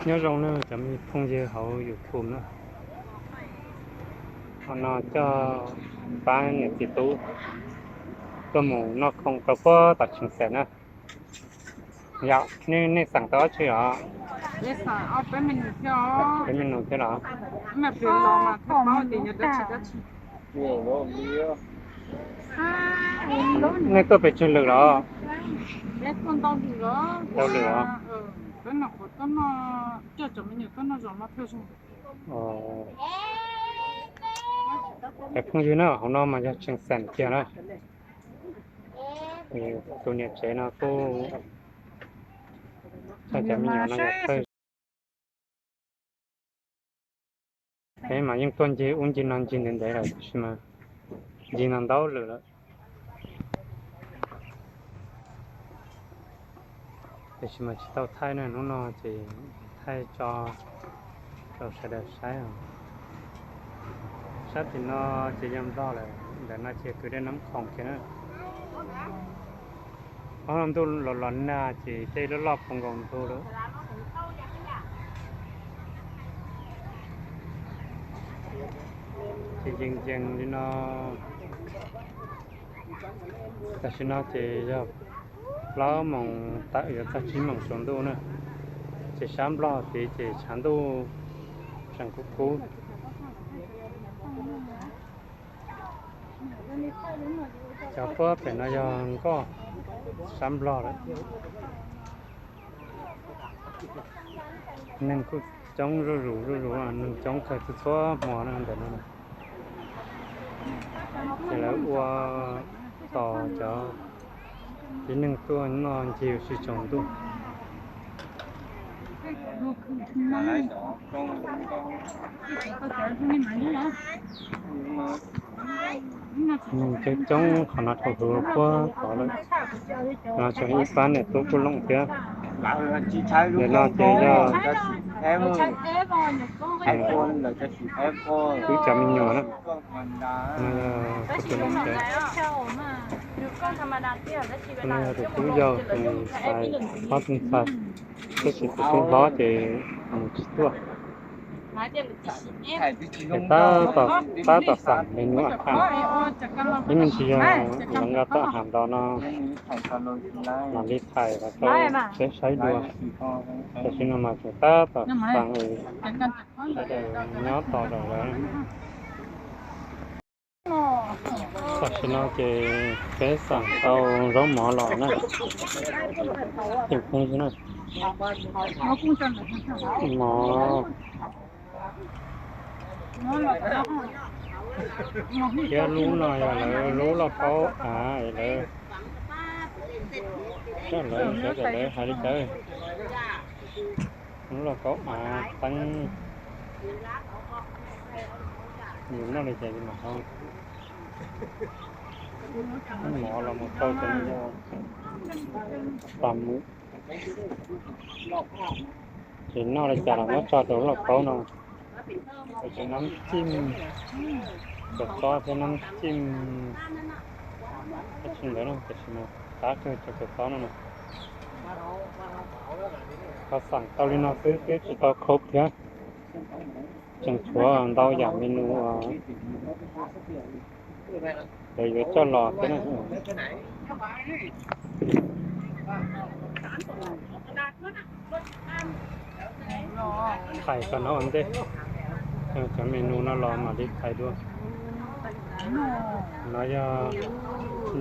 Nyob zoo nawb cov me phooj ywg hauv YouTube na. Hmo no coj pab niam txiv tub tuaj mus noj khoom rau puag tom Tsheej Xeem na. Yog nej xeem tau dab tsi os? Peb me nus thiab los? Nej tuaj pes tsawg lwm los? Ntau lwm os. Cov phooj ywg na, hauv no mas yog Tsheej Xeem kiag na. Tus niam tsev no kuj coj cov me nyuam no yog thawj. Peb mas yeej tuaj ncig ub ncig no ncig ntev ntev lawm, tiam sis mas ncig no ntau lwm lawm. Tiam sis mas tsis tau thaij na, hnub no ces thaij tso rau sawv daws saib os. Sab tim no ces yog Nplog lawm, ntawm no ces kwv dej Nab Khoom kiag na. Ob ntuj los los nag ces tej loj loj puv nkaus ntug lawm. Ces yees yees li no. Tam sim no ces yog plaub moos tawm yuav txog tsib moos tsaus ntuj na. Ces sab Nplog tid ces tshav ntuj tseem kub kub. Cov puag pem no yog nkoj sab Nplog lawm. Neeg kuj coob zuj zus zuj zus, neeg coob kawg txhua txhua hmo na ntawm no. Ces lawv ua tos cov tib neeg tuaj noj ncig ua si tsaus ntuj. Neeg coob coob qhov no thaum hwv puag tod lawm. No tseem ib pab niam tub kuj looj thiab. Nim no ces yog twb cov me nyuam na. No yog tus tub yau tus xais hlob tus ntxhais, tab sis tus tub hlob ces mus tsis tuaj. Ces tab tom xeem me nus a ha, ib me ntsis yog lawv nqa tau a ha nto no mam li thaij los rau peb saib dua. Tam sim no mas tseem tab tom xeem, sawv daws nyob tos lawm. Tam sim no ces peb xeem tau zaub mov los na. Ces phooj ywg na, mov thiab lub no yog lawv lub lauj kaub av es lawv coj lawv cov lawv hais li cas, lub lauj kaub av teeb, yus noj li cas yus mam haus. Mov los mus rau cov tas mus. Ces noj li cas los muab tso rau lub lauj kaub no. Cov nab cim, cov tsob thiab nab cim, dab tsi ntawd no, tiam sis mas qab kawg cov cov tsob no na. Tau xeem tau li no xwb twb tsis tau khoom thiab, tseem tshuav ntau yam me nus uas lawv yuav coj los thiab na. Thaij tso no ua ntej, cov me nus no los mam li thaij dua. No yog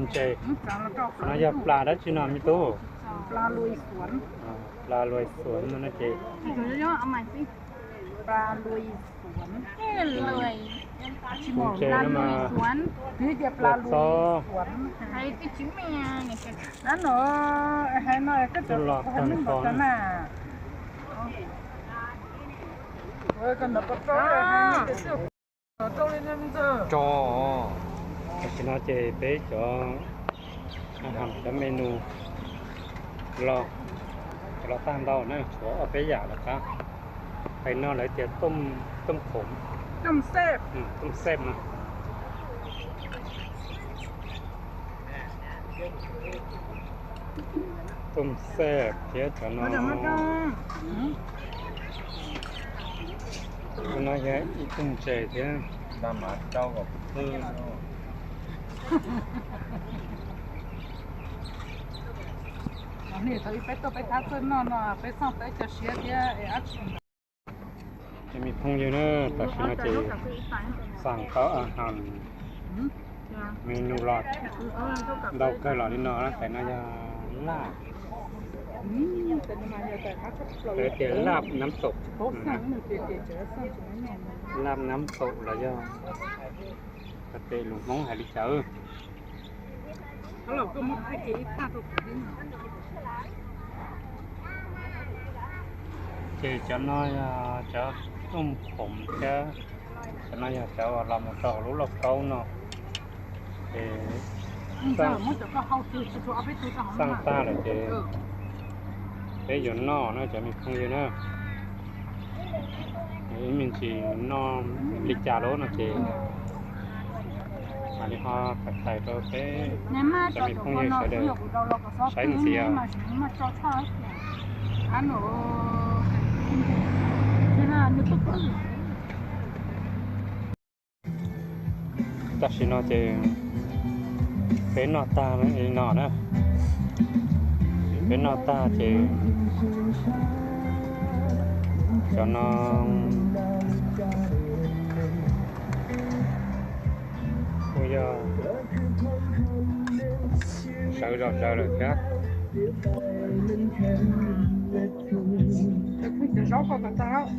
ntses, no yog plas dab tsi no me tub? Plas luis xuav no ces ntses no mas ua txob, ua los tag nrho na. Tam sim no ces peb cov a ha cov me nus los, los tag ntau na, tshuav ob peb yam los qab. Hais no lawv tias tooj khoom, tooj xeeb no, tooj xeeb thiab cov no. Tus no yog ib tug ntses thiab. Cov me phooj ywg na, tam sim no ces xam tau a has menu los ntau kawg los li no, tais no yog laj, tais tias laj nab taum, laj nab taum los yog tes lus Hmoob hais li cas. Ces cov no yog cov tooj khoom thiab, cov no yog cov uas los mus rau hauv lub lauj kaub no. Ces xaj tag lawm ces peb yuav noj no cov me phooj ywg na. Ib me ntsis noj li cas lawm no ces mam li ho tham txais rau peb cov me phooj ywg sawv daws saib ntxiv. Tam sim no ces peb noj tag li no na. Peb noj tag ces cov no kuj yog sawv zom zaws lawm thiab.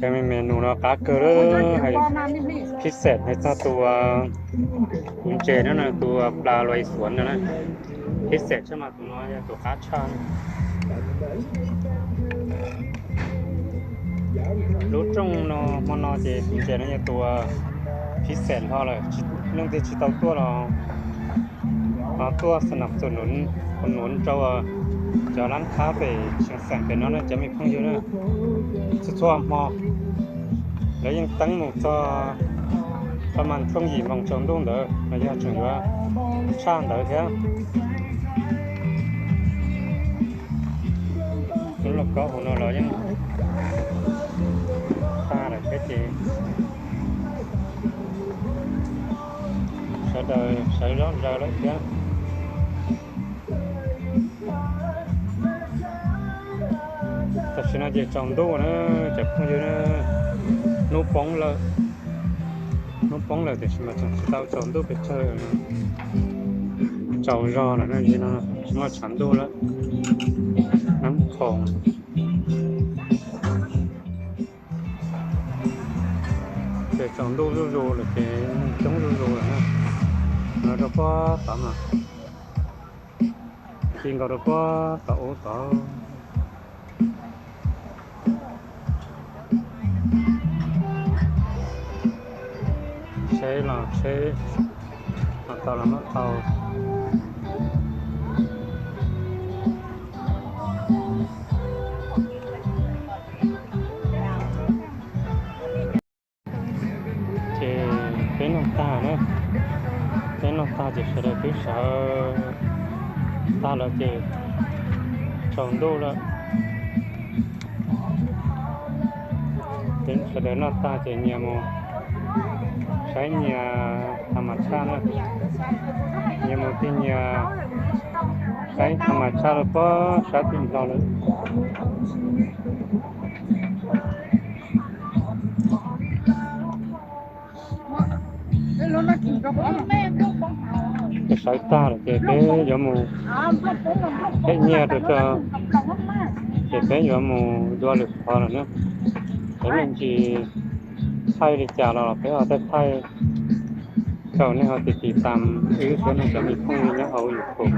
Cov me nus no qab kawg lawm. Phib xees hais txog tus ntses no na, tus plas luas xuav no na. Phib xees tshaj mas tus no yog tus qab tshaj. Lub rooj no hmo no ces tus ntses no yog tus phib xees hlo lawm, leej twg tsis tau tuaj los ho tuaj xab nam xu nuv rau cov lab khab pem Tsheej Xeem pem no na cov me phooj ywg na. Txhua txhua hmo lawv yeej teeb mus txog pas mas rooj yim moos tsaus ntuj ntawd los yog tseem yuav tshaj ntawd thiab. Lub lauj kaub hauv no los yeej tag lawm thiab ces sawv daws sawv zom zaws lawm thiab. Tam sim no ces tsaus ntuj na cov phooj ywg na, hnub poob lawm. Hnub poob lawm tiam sis mas tseem tsis tau tsaus ntuj pes tsawg, tsaus zog lawm no, tsis muaj tshav ntuj lawm. Nab khoom ces tsaus ntuj zuj zus lawm ces neeg coob zuj zus lawm na. Nov rau pob tod mas, ci nkaus rau pob tod ub tod. Tsheb los tsheb, los tau los muab tau. Ces peb noj tag na, peb noj tag ces sawv daws twb sawv tag lawm ces tsaus ntuj lawm. Sawv daws noj tag ces nyias mus saib nyias tham mas tshaj na, nyias mus tig nyias saib tham mas tshaj lawm pob sab tim no lawm. Sawv tag lawm ces peb yuav mus, peb nyiaj rau tso, ces peb yuav mus dua lwm qhov lawm na. Peb me ntsis thaij li cas los peb ho thaij rau nej ho tiv tiv tam wb thiab no cov me phooj ywg nyob hauv YouTube.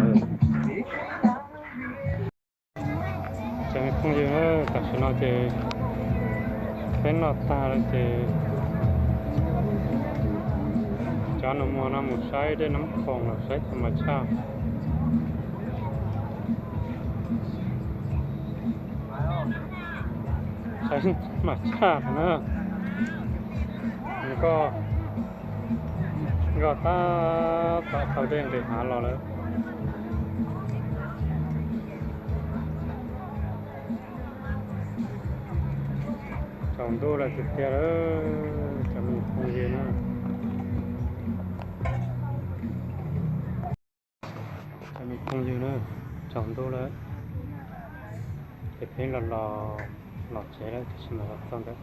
Cov me phooj ywg, tam sim no ces peb noj tag lawm ces cov nus muag no mus saib dej Nab Khoom los saib tham mas tshaj. Saib tham mas tshaj na. Nkoj, nkoj tab tom taug dej nqis hav los lawm. Tsaus ntuj lawm tiag tiag lawm cov me phooj ywg na. Cov me phooj ywg na, tsaus ntuj lawm. Ces peb los los los tsev lawm tab sis mas los txog ntawm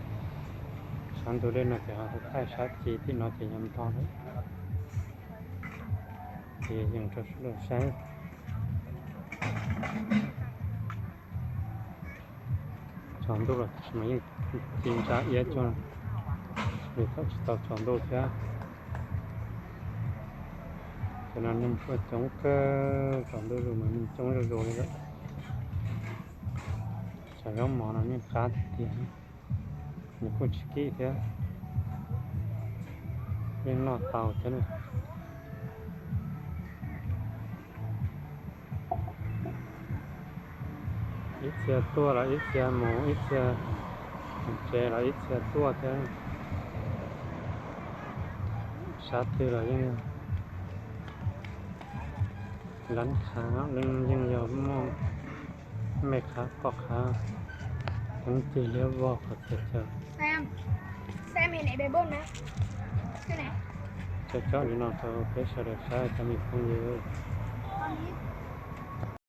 sab ntug dej no ces ho thaij sab ci tim no ces yog Nplog lawm. Ces yeej rau sawv daws saib. Tsaus ntuj los tab sis mas yeej ci ntsa iab cog li thaum tsis tau tsaus ntuj thiab. Cov no neeg tuaj coob kawg, tsaus ntuj zus mas neeg coob zuj zus li lawm. Cov zaub mov no yeej qab tiag tiag, nws kuj tsis kim thiab, yeej noj tau thiab. Ib txhia tuaj los ib txhia mus, ib txhia mus tsev los ib txhia tuaj thiab. Sab twg los yeej lab khav, yeej yog muaj me khav poj khav, teeb cig liab vog qhov txhia chaw. Cov tsom li no rau peb sawv daws saib cov me phooj ywg.